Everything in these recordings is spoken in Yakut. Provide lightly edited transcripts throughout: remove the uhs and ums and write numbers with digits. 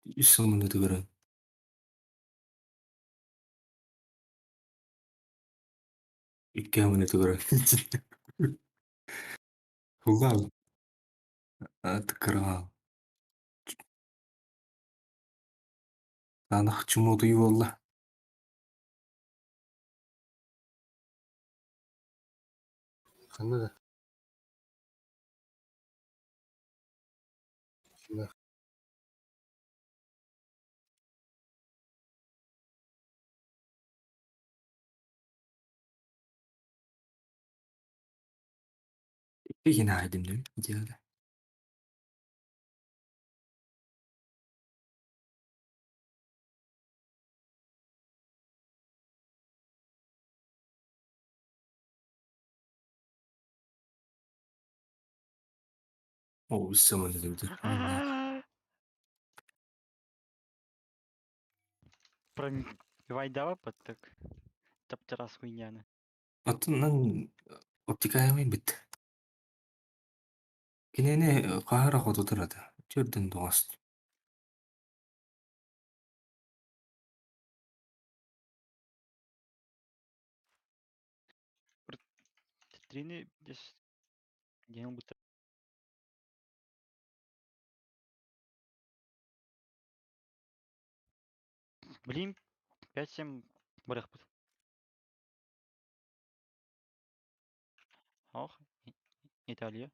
Үс сыл муннутугар икки муннутугар Улаал кыраал Таанах чумуотуйуу буолла. Ханна да Икки аайдым дьиэлэ. Оо, үс сыл муннутугар. Вайдава так. Таптарас хуйняны. Оттон обтекаемый бит. Кинини хаһара хотутар ата. Төрдүн тоҕост. Трины здесь будто. Блин, 5-7 барыахпыт. Ох, Италия.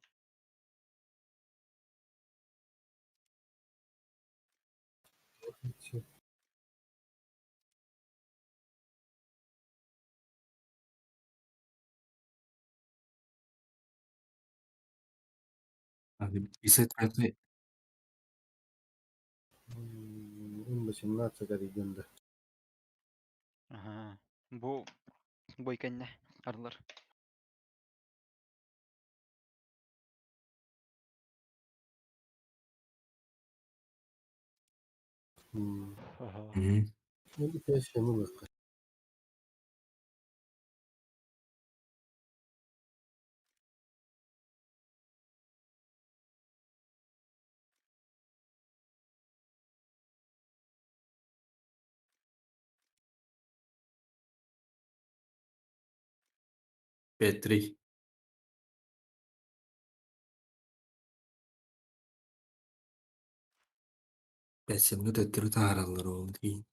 55 М18 арыйдым да. Ага. Бу бойкэннэ арылар. Ага. Ну, пять ылыахха. 5-3. 5-7 төттөрү таһаараллар ол дии.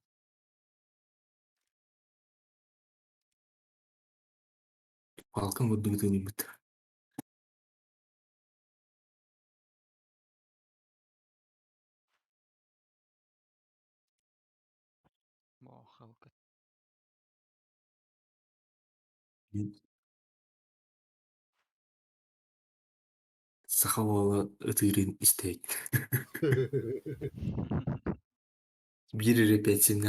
Палкам курдук ытыылыйбыт. Бо халка. Саха уола ытыырын истэйт. Биир эрэ 5-7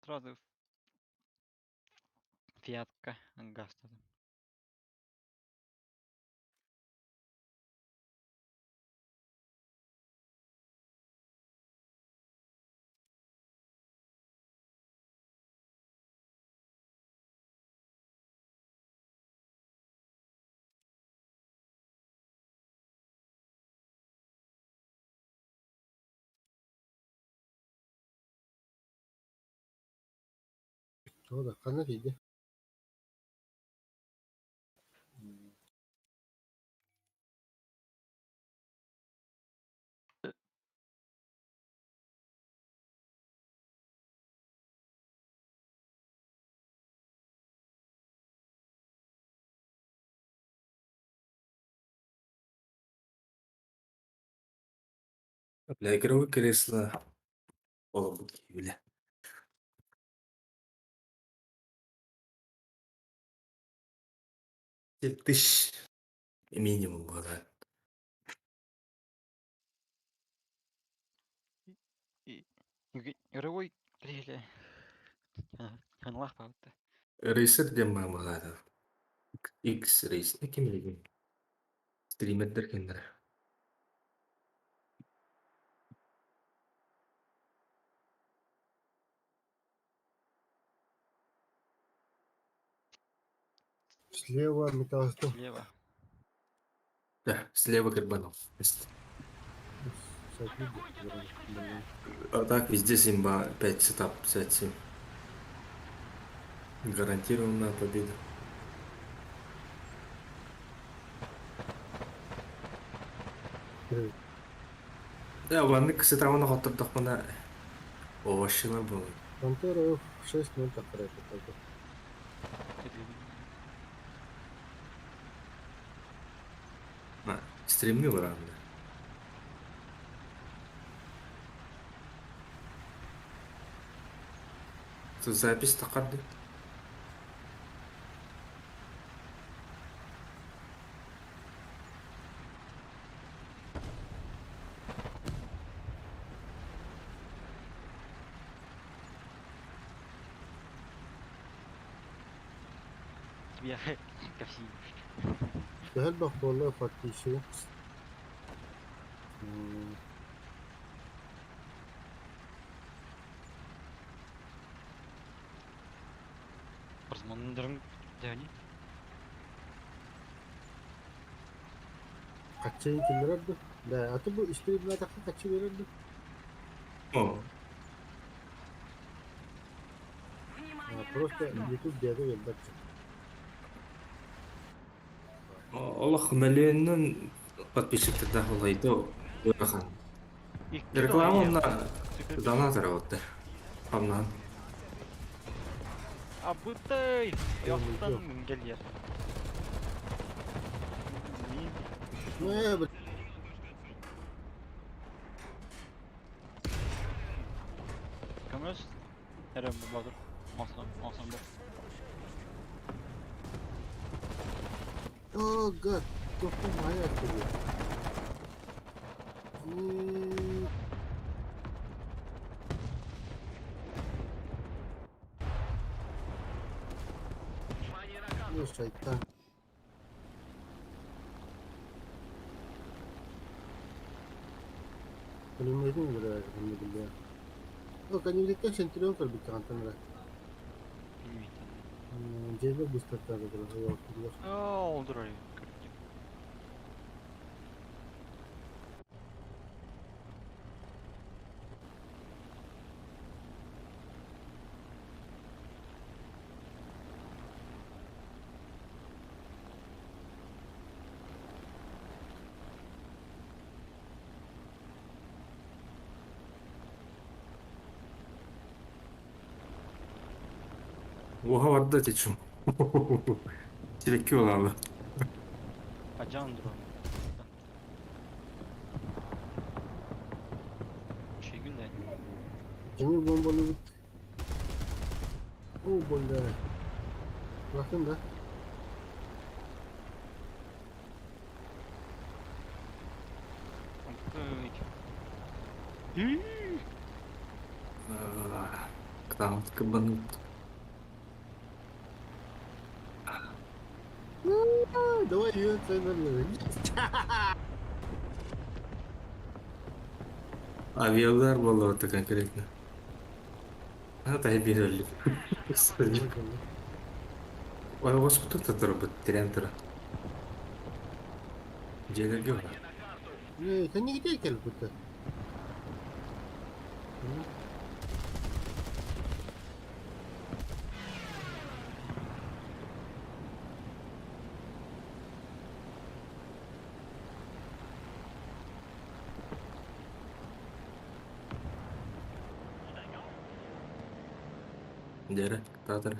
Сразу фиатка гастадым. Тоҕо да ханна тиийдэ? Бля, игровой кресло олорбут киһи Тысяч минимум было. Игровой кресло. Аналах паутта. Рейсер диэн маамалаата. X рейс ким билигин? Стримердер кеннер. Слева металлостом. Слева. Да, слева Карбанов. А так везде Симба 5 сетап, 5-7. Гарантированная победа. Да, маннык сетабын хоттордохпуна овощина буолар. Пантера F6-0 таххара кытта. Стримни бараанда. Тут запись таххарды. Тебе ко Төһөл буолла подписчига. Просмотрим, где они? Хаччы киллэрэр Да, а то бу истребнатахха хаччы берер О, Просто YouTube диэки биэрбэт. Олох миллионнан подписчиктардаах буолайдо ыарахан. Реклама онно донатор вот хамнаан. Абытай! Яқтан келер. Э, бля. Көмөс. Эрем бадыр. Масан, масан бу. О, гад, тоқпу моя тебе. Ну, шайтан. Пулеметин бля, не бля. Ну, конечно, Центурион көрбүт ра. Билмейтен. Жейлер быстро бля. Олдурай. Оха барда течум. Силекки олалы. Аджан дрон. Şey günde. Кими бомбалыбыт? О, бля. Bakın да. Там кабанут. Давай ее цены. Авиаудар было это конкретно. А та бирели. Господи. Ой, господи, тут это робот трентера. Дьиэлэргэ бар. Не, не где келбүтэ. Дьэрэ, татар.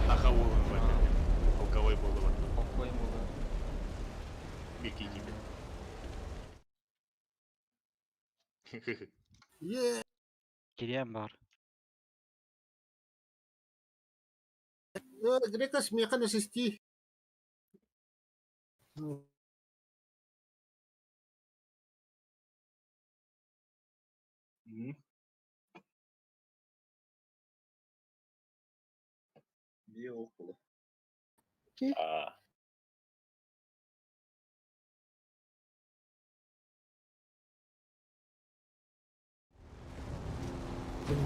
Аха уолун полковой буолла. Полковой буолла. Бики тебе. Е, Кирем бар. Грека смеха на шести. А, Ким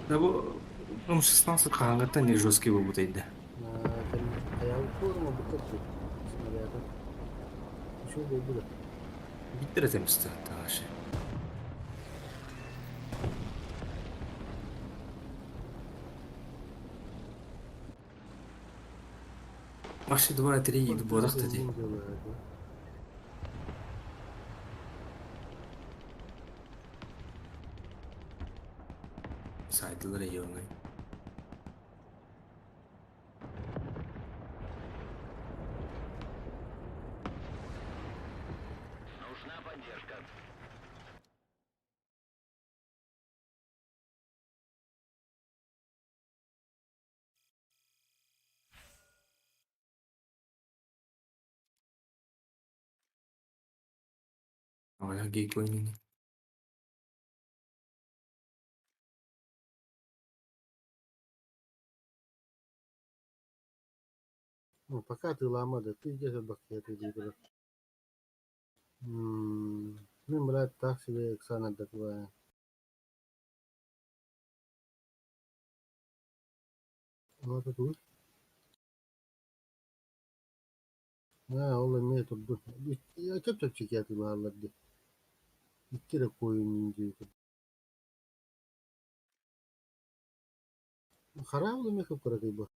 Да бу М16 хаһааҥҥыттан не жесткий буолбутай да? Биттер этэмсте таҕашы. Вообще 2, 3 буолах да дии. Сайдылар районы. Аҕыйах гейкойнини. Ну, пока ты лама, да ты где же бакеты выбрал? Ну, брат, так себе Оксана такая. Вот это Аа, ол эмиэ турду. Чөп-чөпчэки атыылаһаллар дии. Икки эрэ куойун диэбит. Хараабыл эмиэ кып-кыракый буо.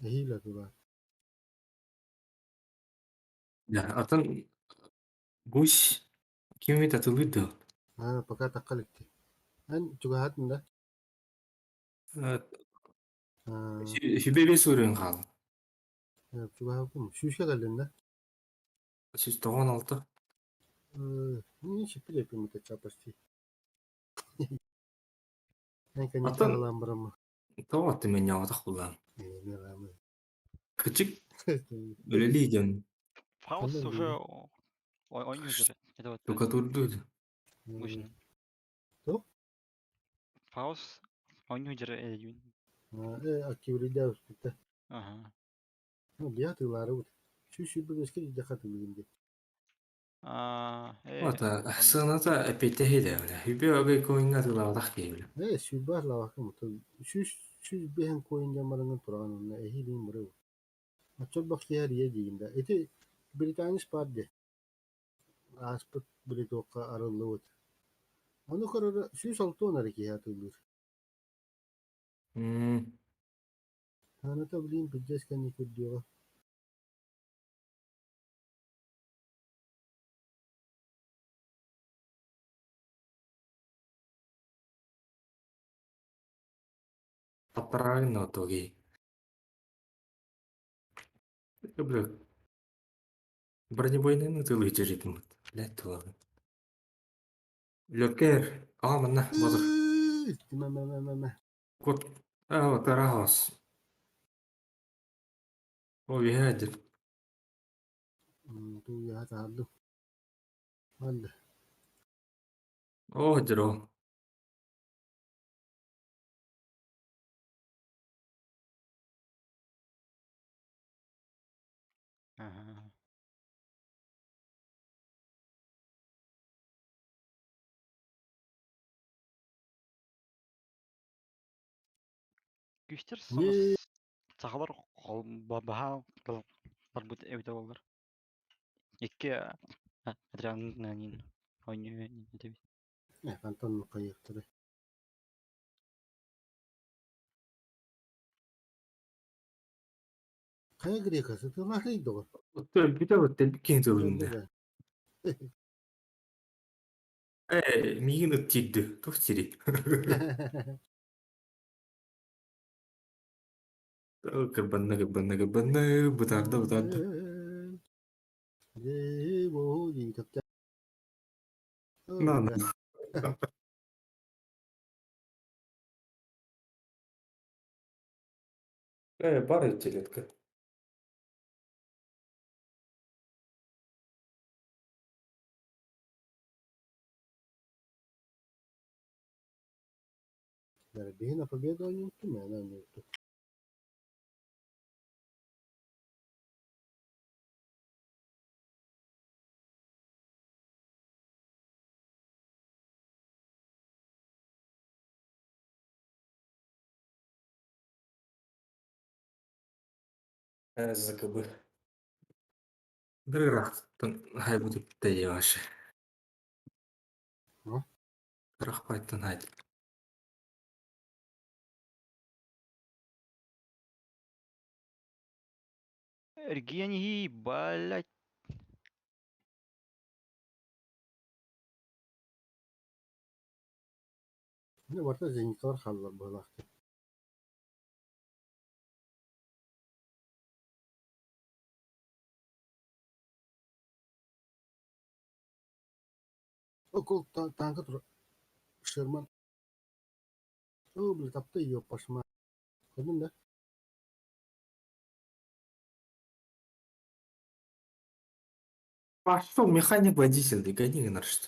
Эһиил атыылаһар. Да, атын гусь ким эмит атылыыр дуо? Аа, пока тахха иликти. Эн чугаһаатын да? Аа, Сүбэ биэс уурун хаалла. Чугаһааккын. Сүүскэ кэллин да? 196. Не сиппит эппин почти. Эн кэнники Атын аҕалаан бараммын. тоҕо аттым энньэҕэтэх булаан. Ээ, Кычык үлэлии дьон Фаус уже ойнуур это вот штукатурдуур. мужчина. Туох? Фаус ойнуур эдьүн. Ээ, активридя успutta. Ага. Ну, бия атыылаары Сүүс сүүрбэ биэскэ диэххэ атыылыгын дии. Аа, Ата сыаната эппиэттэһии да бile. Үбэ өгөй коинга атыылаабатах киһи бile. Ээ, сүүрбэ атыылаабакка сүүс сүүс биэһин куойун диэн бараҥҥын тураҕын онно эһиилиин бары. Оччолбох киһи эрийэ диигин да. Ити британец баар дии. Ааспыт били туохха арыллыбыт. Ону көрөрө 160 эрэ киһи атыылыыр. Сыаната билигин пиздец кэнники үрдүөҕэ. Правильно тоги. Бля, бронебойныны тылы ритм. Блядь, тылы. Лөкер. А, манна, бодыр. Мэ мэ мэ мэ мэ. Кот. А, вот арахос. О, виһээдир. Туу таһардым. Манна. О, дьоро. Ага. Күүстэр Не саҥас сахалар баһаа барбыт эбитэ буоллар. Икки отряднанин оонньуу этэбит. Антон хайыахтара. Хайа грека сытыылаахый доҕор. Өлбүтэ вот киһи тылында. Э, миигин ыт тиийдэ. Туох сири. Кырбанна, кырбанна, кырбанна, бытаарда, бытаарда. Дии, боо, дии, таптаа. На, на. Бар пятилетка. Биһи на победу оонньуубут, мээнэ оонньуубут. ЗКБ. Дрырахтан хайбут тэйэваше. А? Рахпайтан хайд. Эргиэн блять. Мин барыта зениткалар хааллар быһыылаахтар. Окол танка тура. Шерман. О, бля, тапты ее пошма. Көрдүң да? Пошел механик-водитель, да гони что.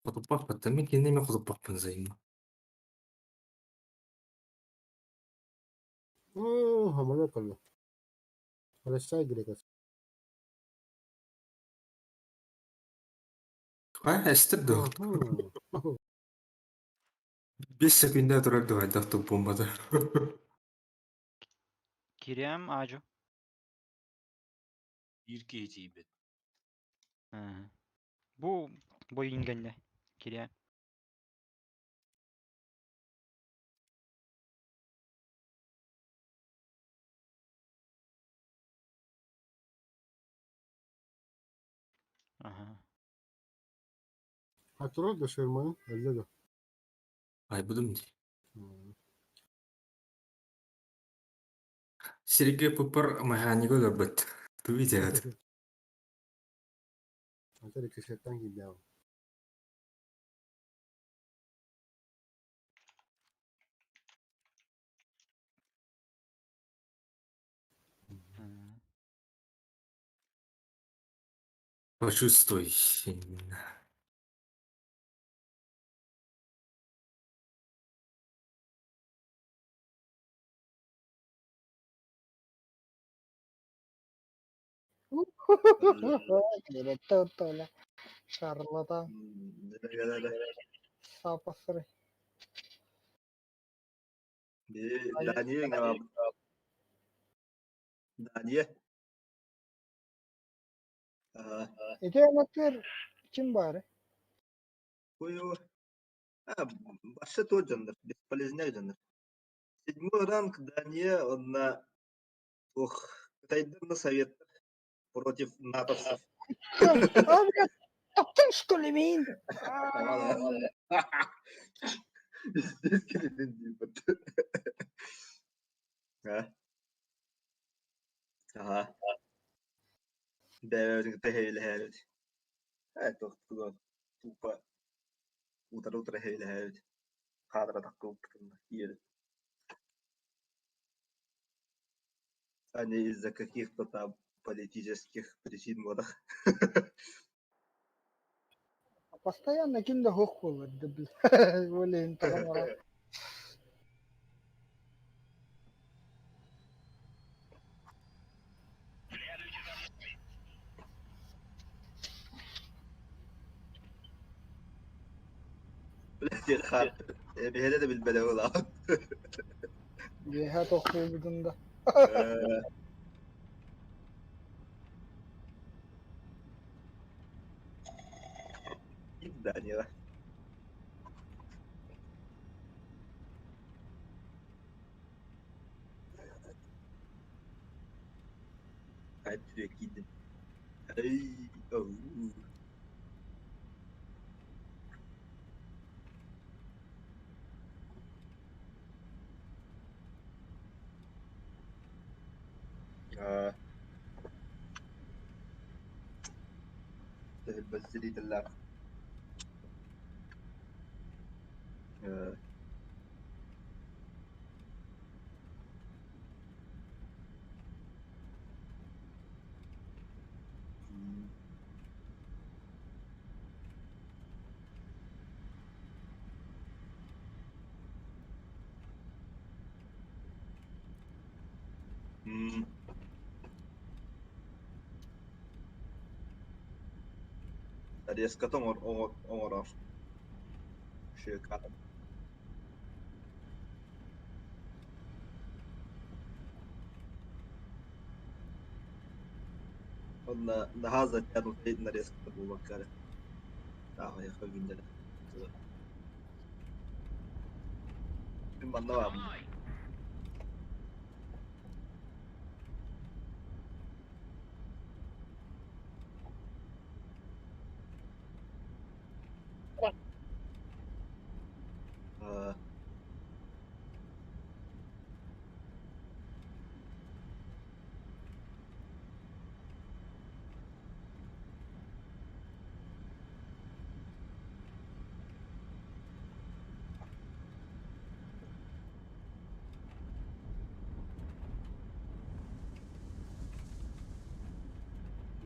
Хотуппаппын, мин кинини эмиэ хотуппаппын взаимно. О, самолет кэллэ. Прощай, Грекос. Хайа эстер дуо? Ага. 5 секундэ турар дуо хайдах туох буолбата. Кирем Ажо. Биир киһи тиийбит. Бу бойун гэннэ. Кирем. Ага. А турар да Шерман, өллө да. Айбыдым дии. Сергей Пупар механига өлөрбөт. Ту видят. Ата рикошеттан киирдэ. Почувствуй. Толя. Шарлатан. Да-да-да. Сапасыры. Дания Дания. Ити аматыр ким бары? Ой, а, вообще тот жанр, бесполезняк жанр. Седьмой ранг Дания, он на... Ох, на совет против натовцев. А, блядь, таптың что ли мин? Здесь келин А? Ага. Бэбэбитин тэһэйлэһээбит. Ээ тохтуган тупо утары-утары хэйлэһээбит. Хаадара таккыбыппытын иэри. Они из-за каких-то там политических причин бодах. Постоянно ким да хох болар, да, блядь. Блин, тоҕо Блядь, хат. Бэһэлэ да билбэлэ улаат. Биэһэ тохтуубутун да. Данила. Хайдах киирдим. Эй, оу. А. Зрителлээх. Резката оҥорор. Шикарно. Онно наһаа затянутый нарезката буолбакка эрэ. Аҕыйахха күннэрэ. Мин манна баарбын.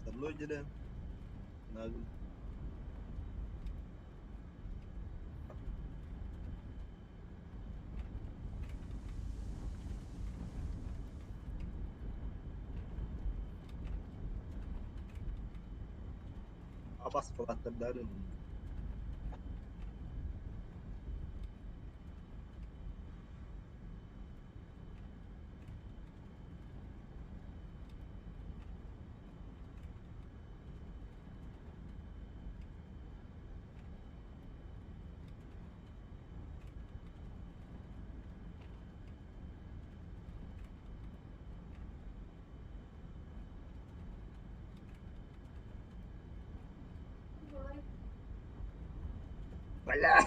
За мной деля. На. Абас фалаттардарын. Бля!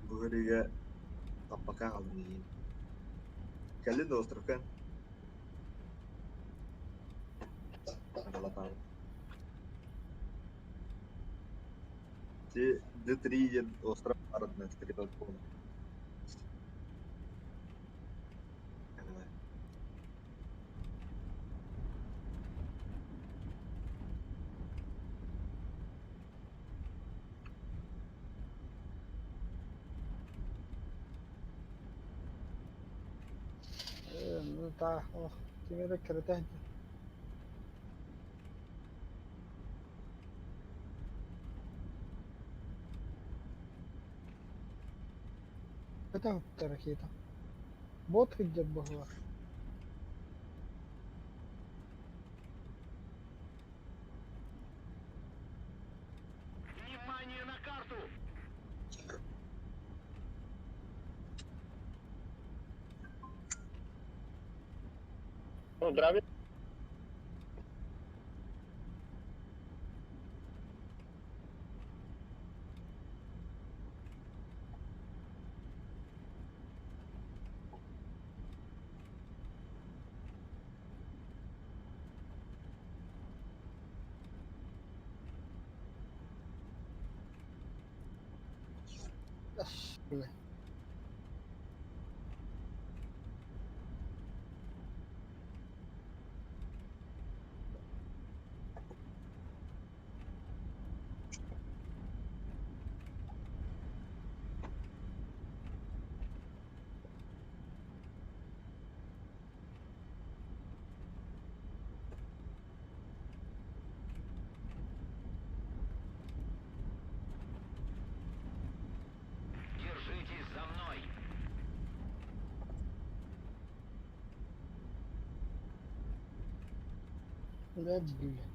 Бу көрүүгэ таппака хаалым. Кэлин да островка. Д3 диэн остров баар стрелок. Ну та, ох, ким эрэ кэрэтэ. Это ракета. Бот где была. Ну, Бля. Бля, бля.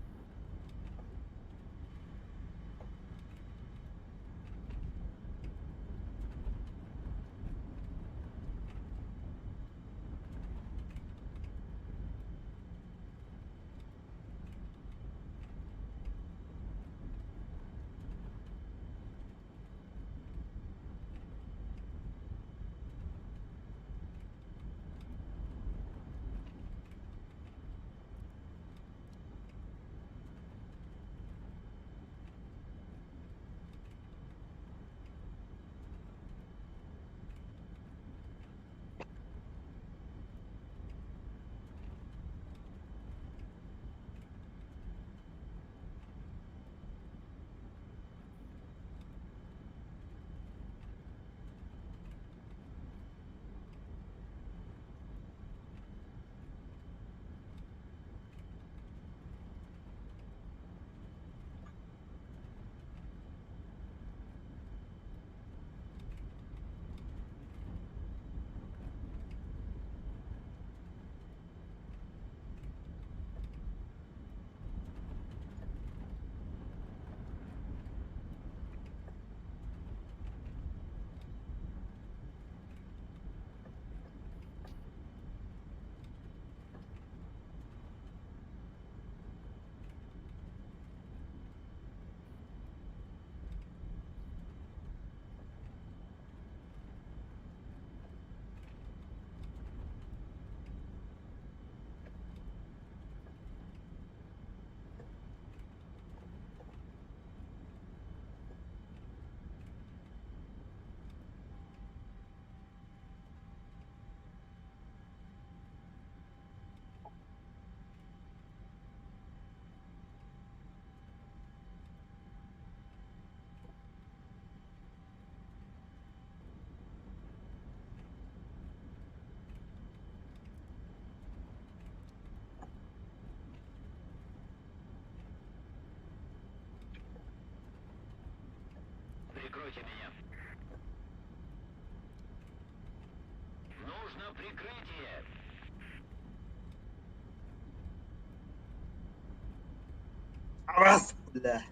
Раз, бля.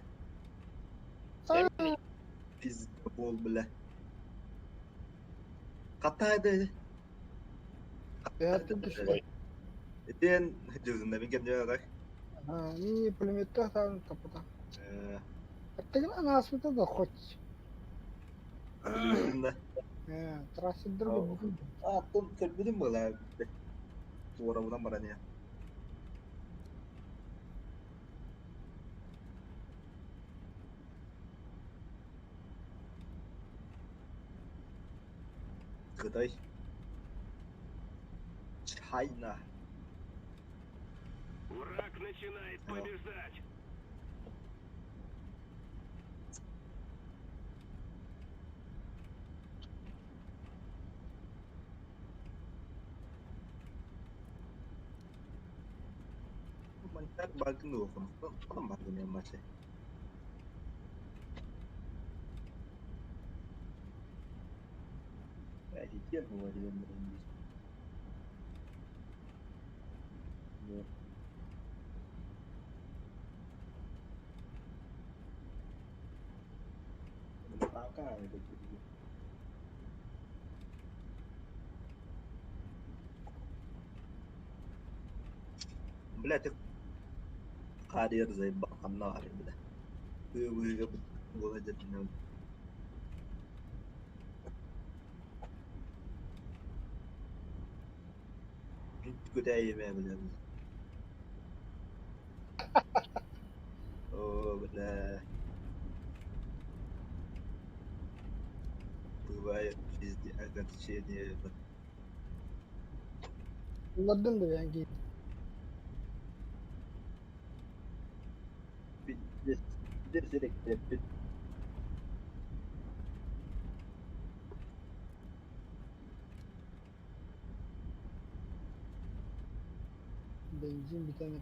Пиздобол, бля. Хатайды. Это түстэ. Этен дьүзүннэ мин кэмдэ так. Не пулеметтах там тапата. Аттыгын анаспыта да хоть. Дьүзүннэ. Трассердер бүгүн. Аттым көрбүтүм була. Туорабынан баран я. Кытай. China. Враг начинает побеждать. Манчар багын оқын. Қалам багын ямашы. Әдеттер бұл әдеттер. Бля, ты карьер заебал, аннары, бля. Ты уже было. Көтәйеме, бля. О, бля. Бывает везде огорчение. Улардын да бән кейт. Пиздец. Пиздец, Бензин бүтән.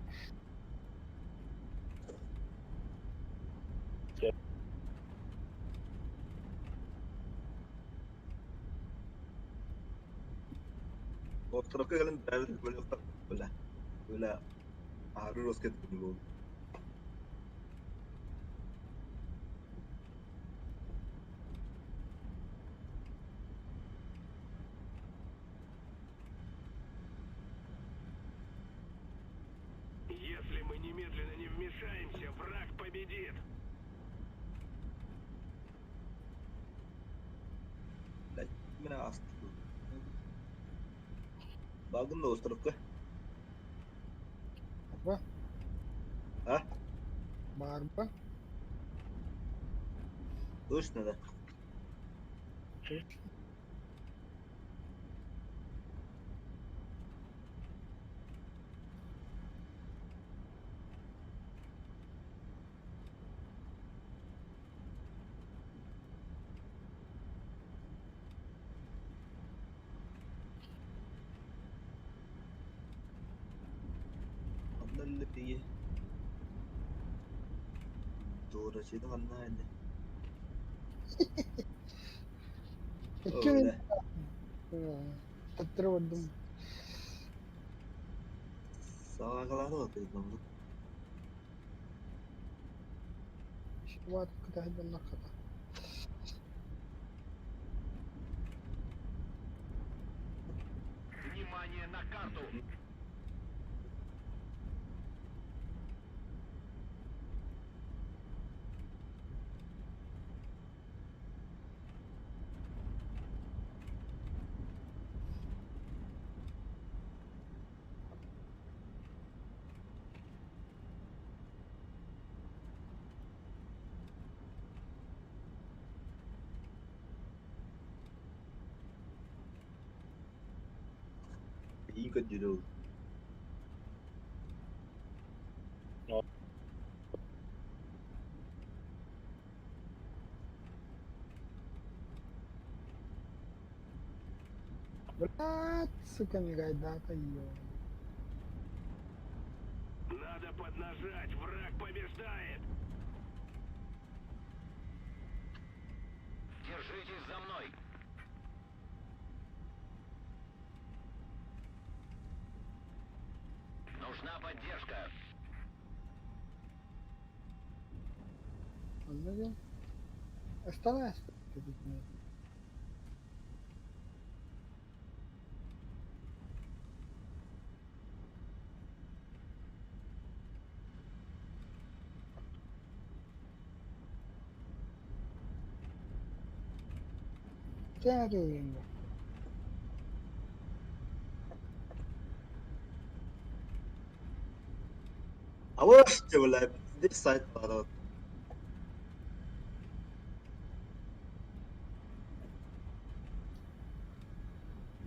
Островка кэлэн бэйэбит бөлөхтөр бля. Бля. Ары роскет был. Если мы немедленно не вмешаемся, враг победит. Блядь, меня асты. Багын да островка. Ба. А? Барба. Точно, да? Точно. Онно пиги. Туора сида ханна энде. О, Икки бля. Таптыры бардым. Сагалары отыр. Шыбат кытайдан наката. Внимание на карту. Иин көддүрү. Блядь, сука, мигайдата, ё. Надо поднажать, враг побеждает. Ханна Остановись. Кэриҥ. А вот что, бля, пиздец сайт падал.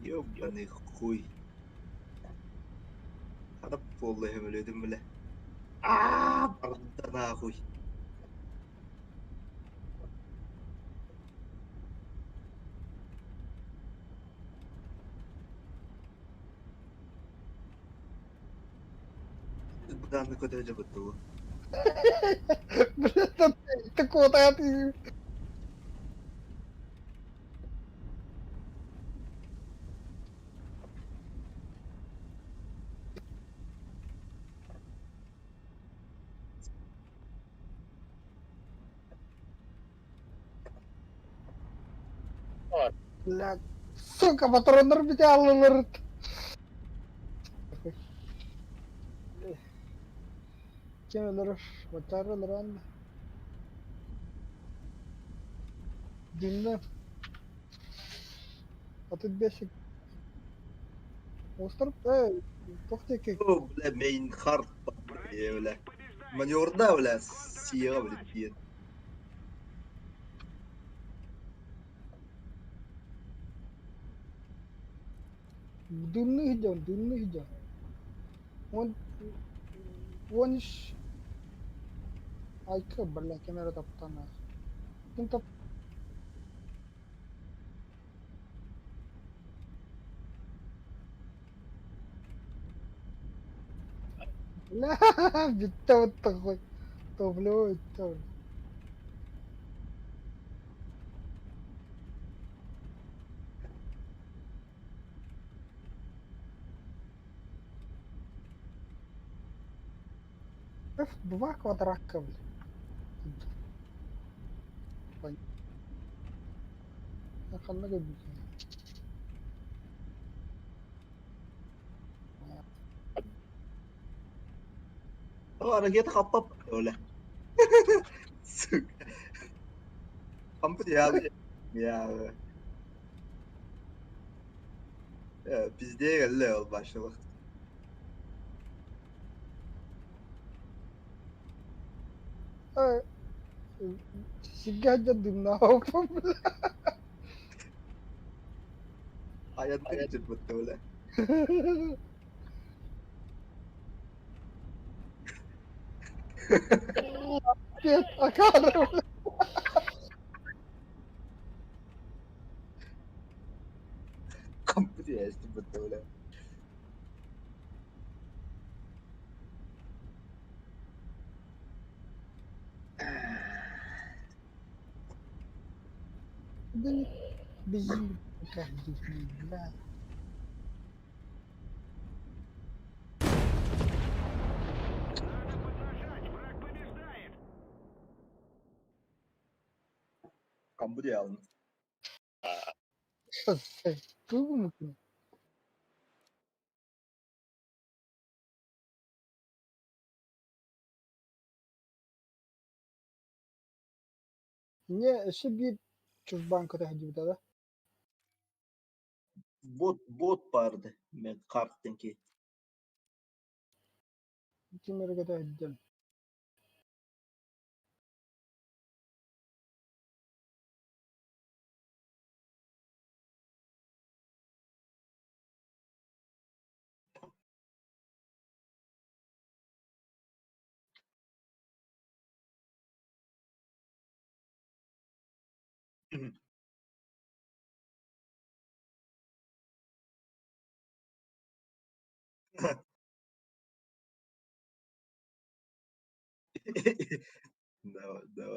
Ёбаный хуй. Хара полный өлөдүм, бля. Аа, барда нахуй. Быдаанны көтө жабыттыбы. Бля, такого ты. Бля, сука, патроннар бите алылар. Ким өлөрөр? Бачары өлөрөн. Динне. 35. Остров, тохтеки. О, бля, мейн хард, бля. Маневрда, бля, сиега, бля, диэн. Дымных идем, дымных идем. Он, он иш... Айка, бля, камера таптана. Ким тап... Бля, битте вот такой. Топливо битте. F2 квадратка, бля. Ханна көрбүт. О, ракета хаппап, бля. Сука. Хампы я, я. Пизде эле ол башылык. Сигадя дымна бля. Аятты күтүп бутты, бля. Нет, акары, бля. Хампы ясты бутты, бля. Да не безумно, как бля. Надо поднажать, враг побеждает. Хампы ялын. Тугу мукин. Не, өссө биир чурбаан көтө сылдьыбыта да? Бот, бот барды. Мен карттен ки. Ким эрэ көтө сылдьан. Давай, давай.